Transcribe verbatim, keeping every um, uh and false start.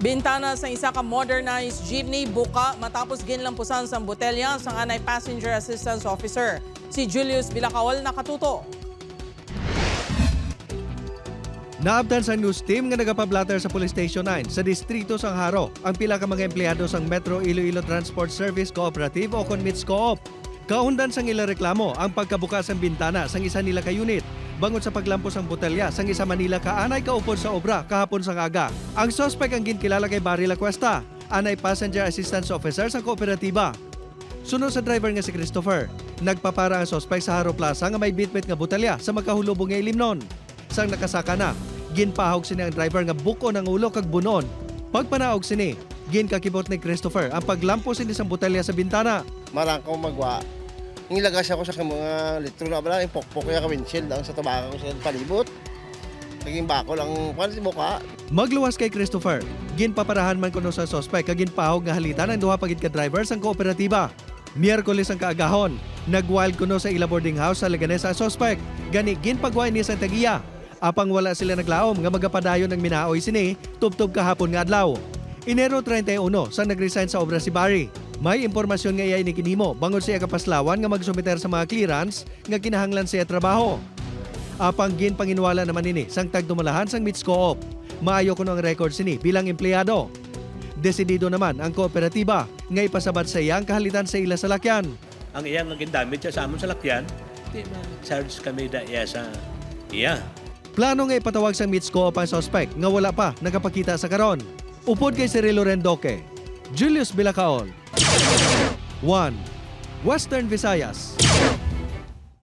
Bintana sang isa ka modernized jeepney buka matapos ginlampusan sang botelya sang anay passenger assistance officer. Si Julius Bilacaol nakatuto. Naabtan sang news team nga nagapablatter sa Police Station nine sa distrito sang Jaro ang pila ka mga empleyado sang Metro Iloilo Transport Service Cooperative o kon MITSCOOP. Kaundan sang ila reklamo ang pagkabuka sang bintana sang isa nila ka unit bangod sa paglampos sang botelya sang isa man nila ka anay kaupod sa obra kahapon sang aga. Ang suspek ang ginkilala kay Barry Lacuesta, anay passenger assistance officer sang kooperatiba. Suno sa driver nga si Christopher, nagpapara ang suspek sa Jaro Plaza nga may bitbit nga botelya sa makahulubong nga ilimnon. Sang nakasaka na, ginpahog sini ang driver nga buk-on ang ulo kag bun-on. Pagpanaog sini, ginkakibot ni Christopher ang paglampos sini sang botelya sa bintana. Marang ko magwa. Nilagas ako sa mga litro na bala, yung pokpok niya ka windshield ang sa tabangan ko sa palibot. Naging bakol ang kwan sa buka. Magluwas kay Christopher, ginpaparahan man kuno sa suspek kag ginpahog nga halitan ang duha pa gid ka driver sang kooperatiba. Miyerkules ang kaagahon, nag-wild kuno sa ila boarding house sa Leganes ang suspek. Gani ginpagwa ini sang tag-iya. Apang wala sila naglaom nga magapadayon ang minaoy sini tubtob kahapon nga adlaw. Enero treinta y uno sang nag-resign sa obra si Barry. May impormasyon nga iya ini ginhimo bangod sa iya kapaslawan nga magsumiter sa mga clearance nga kinahanglan sa iya trabaho. Apang ginpanginwala naman ini sang tagdumalahan sang MITSCOOP. Maayo kuno ang record sini bilang empleyado. Desidido naman ang kooperatiba nga ipasabat sa iya ang kahalitan sa ila salakyan. Ang iya nga gindamit siya sa amon salakyan, di ma-charge kami da iya sa iya. Plano nga ipatawag sang MITSCOOP ang suspek nga wala pa nakapakita sa karon. Upod kay Cirilo Rendoque, Julius Bilacaol, One Western Visayas.